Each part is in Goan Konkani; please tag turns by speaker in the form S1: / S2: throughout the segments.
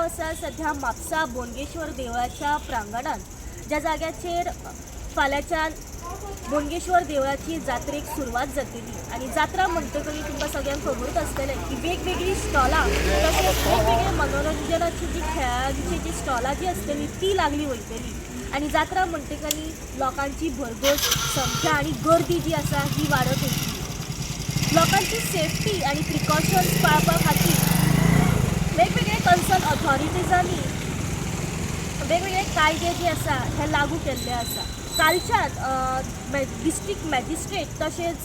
S1: हांव आसा सध्या म्हापसा बोडगेश्वर देवळाच्या प्रांगणात, ज्या जाग्याचेर फाल्यांच्यान बोडगेश्वर देवळाची जात्रेक सुरवात जातली. आनी जात्रा म्हणटकच तुमकां सगळ्यांक खबरूच आसतलें की वेगवेगळीं स्टॉलां तशेंच वेगवेगळे मनोरंजनाची जी खेळांची जी स्टॉलां जी आसतली ती लागली वयतली. आनी जात्रा म्हणटकच लोकांची भरघोस संख्या आनी गर्दी जी आसा ही वाडत वयतली. लोकांची सेफ्टी आनी प्रिकॉशन्स पाळपा खातीर वेगवेगळे कन्सर्न ऑथॉरिटीजांनी वेगवेगळे कायदे जे आसा हे लागू केल्ले आसा. कालच्यान डिस्ट्रिक्ट मॅजिस्ट्रेट तशेंच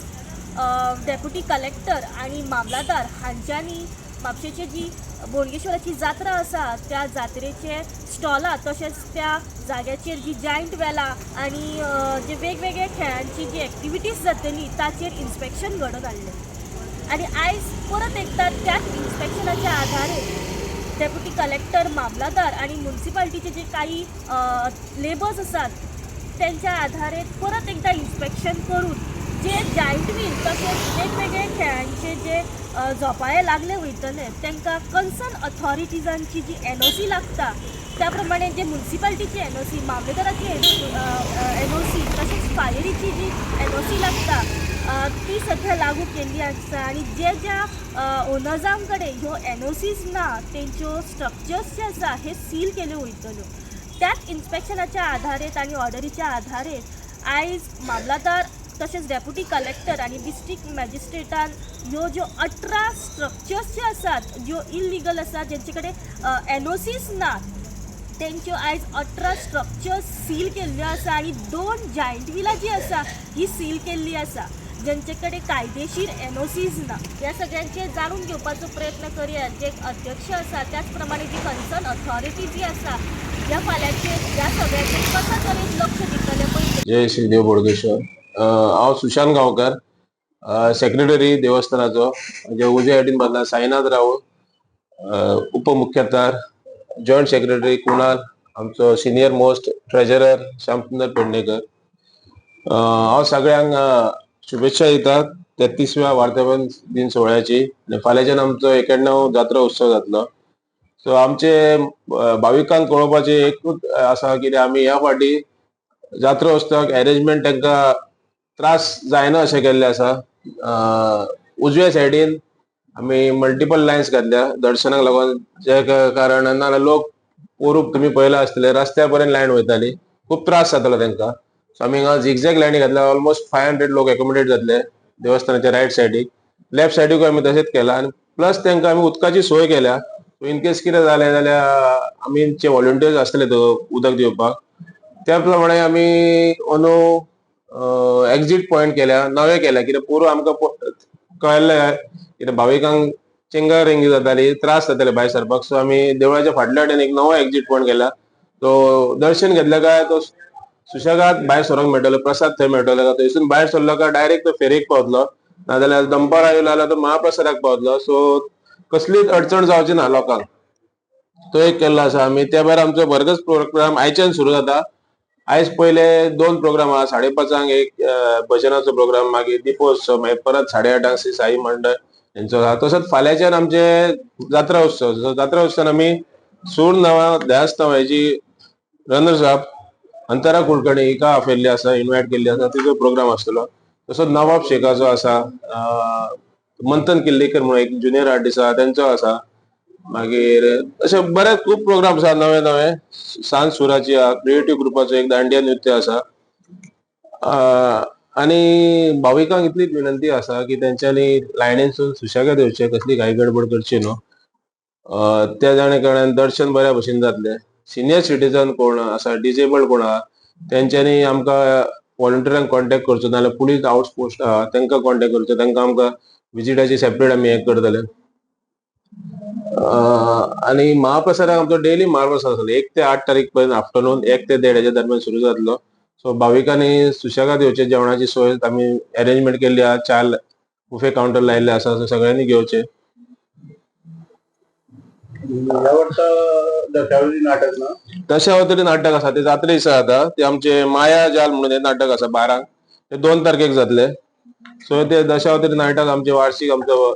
S1: डेप्युटी कलेक्टर आनी मामलादार हांच्यांनी म्हापशेची जी बोडगेश्वराची जात्रा आसा त्या जात्रेचे स्टॉलां तशेंच त्या जाग्याचेर जी जायंट वेलां आनी जे वेगवेगळे खेळांची जी एक्टिविटीज जातली ताचेर इन्स्पेक्शन घडोवन हाडलें. आनी आयज परत एकदां त्याच इन्स्पेक्शनाच्या आधारे डेप्युटी कलेक्टर, मामलादार आनी मुन्सिपालिटीचे जे काही लेबर्स आसात तेंच्या आधारे परत एकदां इन्स्पेक्शन करून जे जायंट व्हील तशेंच वेगवेगळे खेळांचे जे झोपाळे लागले वयतले तांकां कन्सर्न ऑथॉरिटीजांची जी एनओसी लागता त्या प्रमाणे जे मुन्सिपालिटीची एनओसी, मामलेदाराची एनओसी तशेंच फायरीची जी एनओसी लागता ती सध्या लागू केल्ली आसा. आनी जे ज्या ओनर्सां कडेन ह्यो एनओसीज ना तेंच्यो स्ट्रक्चर्स जे आसा हे सील केल्यो वयतल्यो. त्याच इन्स्पेक्शनाच्या आधारेत आनी ऑर्डरीच्या आधारेत आयज मामलादार तशेंच डेप्युटी कलेक्टर आनी डिस्ट्रिक्ट मॅजिस्ट्रेटान ह्यो ज्यो 18 स्ट्रक्चर्स जे आसात ज्यो इलिगल आसात जेंचे कडेन एनओसीज ना तेंच्यो आयज 18 स्ट्रक्चर्स सील केल्ल्यो आसा. आनी 2 जायंट व्हिलां जी आसा ही सील केल्ली आसा जेंचे कडेन कायदेशीर एनओसीज ना. ह्या सगळ्यांचे जाणून घेवपाचो प्रयत्न करया. जे अध्यक्ष आसा त्याच प्रमाणे जी कन्सर्न ऑथॉरिटी जी आसा ह्या फाल्यांचेर ह्या सगळ्यांचेर कशा तरेन लक्ष दितले पळय.
S2: जय श्री देव बोडगेश्वर. हांव सुशांत गांवकर, सेक्रेटरी देवस्थानाचो. म्हणजे उजव्या सायडीन बसला साईनाथ राऊळ, उपमुख्यतार, जॉयंट सेक्रेटरी कुणाल, आमचो senior most treasurer Shyamsundar Pednekar. हांव सगळ्यांक शुभेच्छा दिता 33व्या वर्धापन दिन सोहळ्याची. आनी फाल्यांच्यान आमचो 91 जात्रा उत्सव जातलो. सो आमचे भाविकांक कळोवपाचें एकूच आसा कितें आमी ह्या फावटी जात्रा उत्सवाक एरेंजमेंट तांकां त्रास जायना अशें केल्लें आसा. उजव्या सायडीन आमी मल्टिपल लायन्स घातल्या दर्शनाक लागून, जे कारण नाजाल्यार लोक पोरूक तुमी पळयला आसतले रस्त्या पर्यंत लायन वयताली, खूब त्रास जातालो तांकां. सो आमी हांगा झिगझॅग लायनी घातल्या, ऑलमोस्ट 500 लोक एकोमोडेट जातले देवस्थानाच्या रायट सायडीक. लेफ्ट सायडीकूय आमी तशेंच केलां. आनी प्लस तांकां आमी उदकाची सोय केल्या. इन केस कितें जालें जाल्यार आमचे व्हॉलंटियर्स आसतले तो उदक दिवपाक. त्या प्रमाणे आमी अंदू एक्झीट पॉयंट केल्या, नवे केल्या. कित्याक पोरूं आमकां कळ्ळें कित्याक भाविकांक चेंगर रिंगी जाताली, त्रास जाताले भायर सरपाक. सो आमी देवळाच्या फाटल्या वटेन एक नवो एक्झीट पॉयंट केला. तो दर्शन घेतले काय तो सुशेगाद भायर सरोंक मेळटलो, प्रसाद थंय मेळटलो. थंयसून भायर सरलो काय डायरेक्ट तो फेरेक पावतलो, नाजाल्यार दनपार आयलो जाल्यार तो महाप्रसादाक पावतलो. सो कसलीच अडचण जावची ना लोकांक, तो एक केल्लो आसा आमी. त्या भायर आमचो भरघोस प्रोग्राम आयच्यान सुरू जाता. आयज पयले 2 प्रोग्राम आहा. 5:30 एक भजनाचो प्रोग्राम, मागीर दीपोत्सव, मागीर परत 8:30 श्री साई मंडळ हेंचो आहा. तसोच फाल्यांच्यान आमचे जात्रा उत्सव. जात्रा उत्सवान आमी सूर नवा ध्यास नवा हेजी रनर्स अप अंतरा कुलकर्णी हिका आपयल्ली आसा, इनवायट केल्ली आसा, तिचो प्रोग्राम आसतलो. तसोच नवाब शेखाचो आसा, मंथन किल्लेकर म्हणून एक ज्युनियर आर्टिस्ट आसा तेंचो आसा. मागीर अशे बरे खूब प्रोग्राम आसा नवे नवे. सांज सुराची आहा, क्रिएटीव ग्रुपाचो एक दांडिया नृत्य आसा. आनी भाविकांक इतलीच विनंती आसा की तेंच्यांनी लायनीनसून सुशेगाद येवचें, कसली घाई गडबड करची न्हू. त्या जाणे कारणान दर्शन बऱ्या भशेन जातलें. सिनियर सिटीजन कोण आसा, डिजेबल्ड कोण आहा तेंच्यांनी आमकां व्हॉलंटियरांक कॉन्टेक्ट करचो, नाजाल्यार पुलीस आउटपोस्ट आहा तेंकां कॉन्टेक्ट करचो. तेंकां आमकां विजिटाची सेपरेट आमी हें करतले. आनी महाप्रसादाक आमचो डेली महाप्रसाद आसतलो 1 ते 8 तारीख पर्यंत, आफ्टरनून 1 ते 1:30 हेच्या दरम्यान सुरू जातलो. सो भाविकांनी सुशेगाद येवचें, जेवणाची सोय आमी एरेंजमेंट केल्ली आहा, 4 बुफे कावंटर लायिल्ले आसा, सो सगळ्यांनी घेवचें.
S3: ह्या वर्सा दशावती नाटक ना?
S2: दशावतारी नाटक आसा ते जात्रे दिसा जाता. ते आमचे माया जाल म्हणून हे नाटक आसा 12, ते 2 तारखेक जातले. सो ते दशावतारी नाटक आमचे वार्षिक आमचो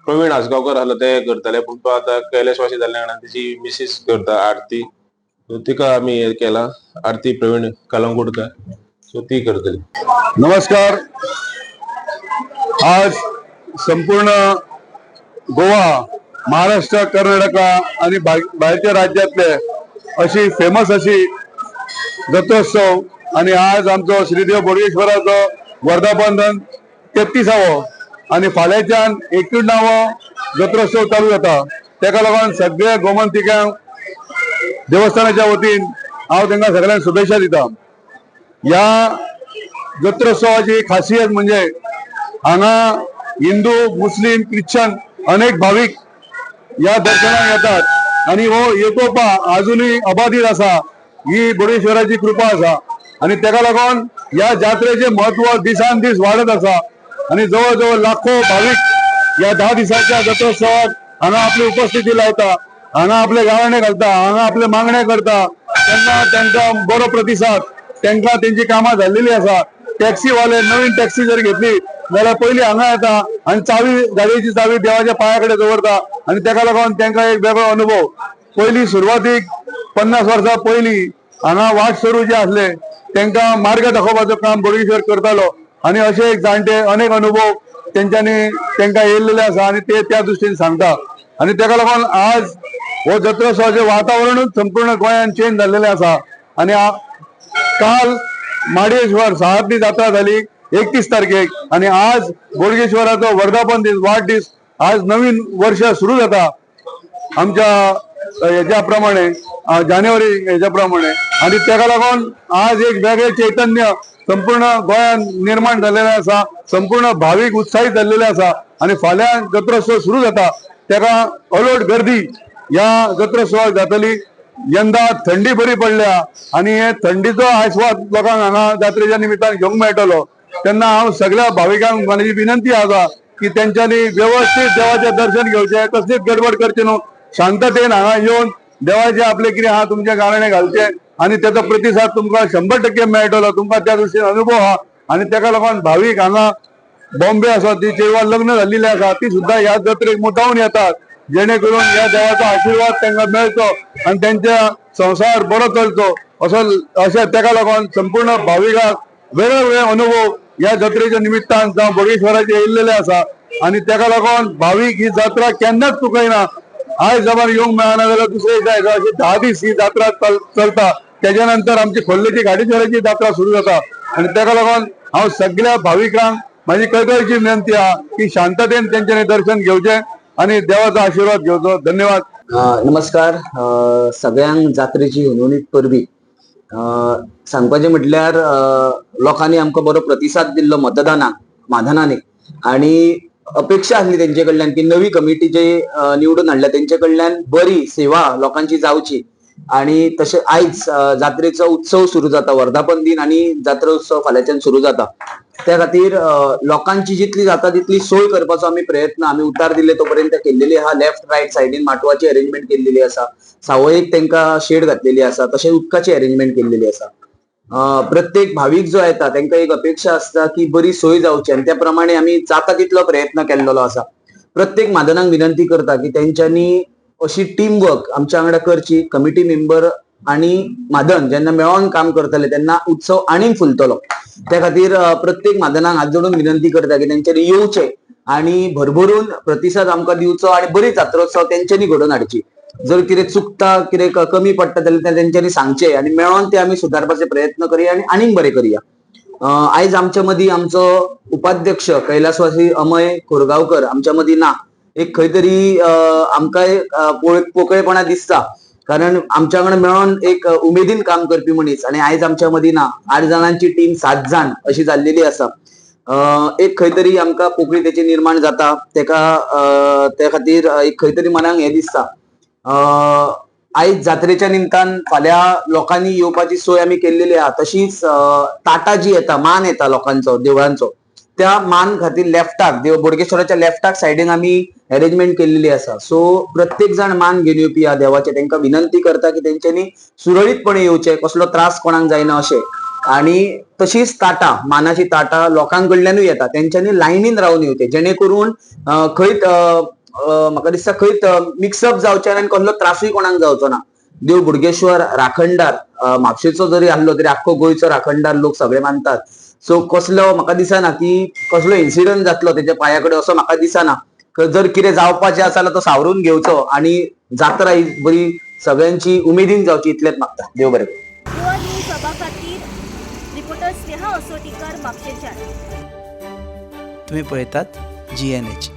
S2: प्रवीण आजगांवकर आसलो ते करताले, पूण तो आतां कैलासवासी जाल्ल्या कारणान तेजी मिसीस करता आरती, सो तिका आमी हे केला, आरती प्रवीण कलंगूटकर, सो ती करतली.
S3: नमस्कार. आज संपूर्ण गोवा, महाराष्ट्र, कर्नाटका आणि भायरच्या राज्यातले अशी फेमस अशी जत्रोत्सव आणि आज आमचो श्रीदेव बोडगेश्वराचो वर्धापन दिन 33वो आणि फाल्यांच्यान 51वो जत्रोत्सव चालू जाता. तेका लागून सगळे गोमंतिकांक देवस्थानाच्या वतीन हांव तांकां सगळ्यांक शुभेच्छा दिता. ह्या जत्रोत्सवाची खासियत म्हणजे हांगा हिंदू, मुस्लिम, ख्रिश्चन अनेक भावीक ह्या दर्शनाक येतात आणि हो एकोपा अजूनही अबाधीत आसा. ही बोडगेश्वराची कृपा आसा आणि तेका लागून ह्या जात्रेचे महत्व दिसान दीस वाडत आसा आणि जवळ जवळ लाखो भावीक ह्या 10 दिसाच्या जत्रोत्सवाक हांगा आपली उपस्थिती लायता, हांगा आपले गाराणे घालता, हांगा आपले मागणे करता. तेन्ना तांकां बरो प्रतिसाद, तांकां तेंची कामां जाल्लेली आसा. टॅक्सीवाले नवीन टॅक्सी जर घेतली जाल्यार पयली हांगा येता आनी चावी, गाडयेची चावी देवाच्या पांया कडेन दवरता आनी तेका लागून तांकां एक वेगळो अनुभव. पयली सुरवातीक 50 वर्सां पयलीं हांगा वाटसरू जे आसले तांकां मार्ग दाखोवपाचो काम बोडगेश्वर करतालो आनी अशे एक जाणटे अनेक अनुभव तेंच्यांनी तांकां येयल्लेले आसा आनी ते त्या दृश्टीन सांगता. आनी तेका लागून आज हो जत्रोत्सवाचें वातावरणूच संपूर्ण गोंयान चेंज जाल्लेलें आसा. आनी काल माडयेश्वर साळांतली जात्रा जाली 31 तारखेक आनी आज बोडगेश्वराचो वर्धापन दीस, वाडदीस, आज नवीन वर्ष सुरू जाता आमच्या हेज्या प्रमाणे, जानेवारी हेज्या प्रमाणे. आनी तेका लागून आज एक वेगळें चैतन्य संपूर्ण गोंयांत निर्माण जाल्लेलें आसा, संपूर्ण भावीक उत्साहीत जाल्लेले आसा आनी फाल्यां जत्रोत्सव सुरू जाता. तेका अलोट गर्दी ह्या जत्रोत्सवाक जातली. यंदा थंडी बरी पडल्या आनी हे थंडीचो आस्वाद लोकांक हांगा जात्रेच्या निमित्तान घेवंक मेळटलो. तेन्ना हांव सगळ्या भाविकांक म्हाजी विनंती आसा की तेंच्यांनी व्यवस्थीत देवाचें दर्शन घेवचें, कसलीच गडबड करची न्हू, शांततेन हांगा येवन देवाचें आपलें कितें आहा तुमचें गाराणें घालचें आनी तेचो प्रतिसाद तुमकां 100% मेळटलो. तुमकां त्या दृश्टीन अनुभव आहा आनी तेका लागून भावीक हांगा बॉम्बे आसा ती चेडवां लग्न जाल्लेली आसा ती सुद्दां ह्या जत्रेक मुद्दामून येतात, जेणे करून ह्या देवाचो आशिर्वाद तांकां मेळचो आनी तेंच्या संवसार बरो चलचो असो अशें तेका लागून संपूर्ण भाविकांक वेगळे अनुभव ह्या जत्रेच्या निमित्तान जावं बोडगेश्वराचे येयल्लेले आसा आनी तेका लागून भावीक ही जात्रा केन्नाच चुकयना. आयज जबार येवंक मेळना जाल्यार दुसरे दिसा येता. अशी 10 दीस ही जात्रा चलता. तेच्या नंतर आमची खोर्लेची घाटेश्वराची जात्रा सुरू जाता आनी तेका लागून हांव सगळ्या भाविकांक म्हाजी कळकळीची विनंती आहा की शांततेन तेंच्यांनी दर्शन घेवचें आनी देवाचो आशिर्वाद घेवचो. धन्यवाद.
S4: नमस्कार. सगळ्यांक जात्रेची हुनहुनीत परबी. सांगपाचें म्हटल्यार लोकांनी आमकां बरो प्रतिसाद दिल्लो मतदानाक, माधनांनी, आनी अपेक्षा आसली तेंचे कडल्यान की नवी कमिटी जी निवडून हाडल्या तेंचे कडल्यान बरी सेवा लोकांची जावची. आनी तशें आयज जात्रेचो उत्सव सुरू जाता, वर्धापन दिन आनी जात्रोत्सव फाल्यांच्यान सुरू जाता. त्या खातीर लोकांची जितली जाता तितली सोय करपाचो आमी प्रयत्न आमी उतार दिले तो पर्यंत केल्लेली आहा. लेफ्ट रायट सायडीन माटवाची अरेंजमेंट केल्लेली आसा, सावयेक तांकां शेड घातलेली आसा, तशेंच उदकाची अरेंजमेंट केल्लेली आसा. प्रत्येक भावीक जो येता तांकां एक अपेक्षा आसता की बरी सोय जावची आनी त्या प्रमाणे आमी जाता तितलो प्रयत्न केल्लो आसा. प्रत्येक माधनाक विनंती करता की तेंच्यांनी अशी टीम वर्क आमच्या वांगडा करची. कमिटी मेंबर आनी माधन जेन्ना मेळोन काम करतले तेन्ना उत्सव आनीक फुलतलो. त्या खातीर प्रत्येक माधनाक हात जोडून विनंती करता की तेंच्यांनी येवचें आनी भरभरून प्रतिसाद आमकां दिवचो आनी बरी जात्रोत्सव तेंच्यांनी घडोवन हाडची. जर कितें चुकता, कितें कमी पडटा जाल्यार तेंच्यांनी सांगचें आनी मेळोन ते आमी सुदारपाचे प्रयत्न करया आनी आनीक बरें करया. आयज आमच्या मदीं आमचो उपाध्यक्ष कैलासवासी अमय कोरगांवकर आमच्या मदीं ना. एक खंय तरी आमकां पोकळेपणा दिसता, कारण आमच्या वांगडा मेळोन एक उमेदीन काम करपी मनीस आनी आयज आमच्या मदीं ना. 8 जाणांची टीम 7 जाण अशी जाल्लेली आसा. एक खंय तरी आमकां पोकळी तेची निर्माण जाता, तेका त्या खातीर एक खंय तरी मनाक हें दिसता. आयज जात्रेच्या निमतान फाल्यां लोकांनी येवपाची सोय आमी केल्लेली आहा. तशीच ताटा जी येता, मान येता लोकांचो देवळांचो, त्या मान खातीर लेफ्टाक देव बोडगेश्वराच्या लेफ्टाक सायडीन आमी अरेंजमेंट केल्लेली आसा. सो प्रत्येक जाण मान घेवन येवपी ह्या देवाचे तेंकां विनंती करता की तेंच्यांनी सुरळीतपणे येवचें, कसलो त्रास कोणाक जायना अशें. आणि तशीच ताटां, मानाची ताटां लोकां कडल्यानूय येता. तेंच्यांनी लायनीन रावन येवचें, जेणे करून खंयत म्हाका दिसता खंयत मिक्सअप जावचें आनी कसलो त्रासूय कोणाक जावचो ना. देव बुडगेश्वर राखणदार, म्हापशेचो जरी आहलो तरी आख्खो गोंयचो राखणदार लोक सगळे मानतात. सो कसलो म्हाका दिसना की कसलो इन्सिडंट जातलो तेच्या पांया कडेन असो म्हाका दिसना. जर कितें जावपाचें आसा जाल्यार तो सावरून घेवचो आणि जात्रा ही बरी सगळ्यांची उमेदीन जावची इतलेंच मागता. देव बरें करूं.
S1: गोवा न्यूज हबा खातीर रिपोर्टर स्नेहा असोटीकर, म्हापशेंच्यान.
S5: तुम्ही पळयतात GNH.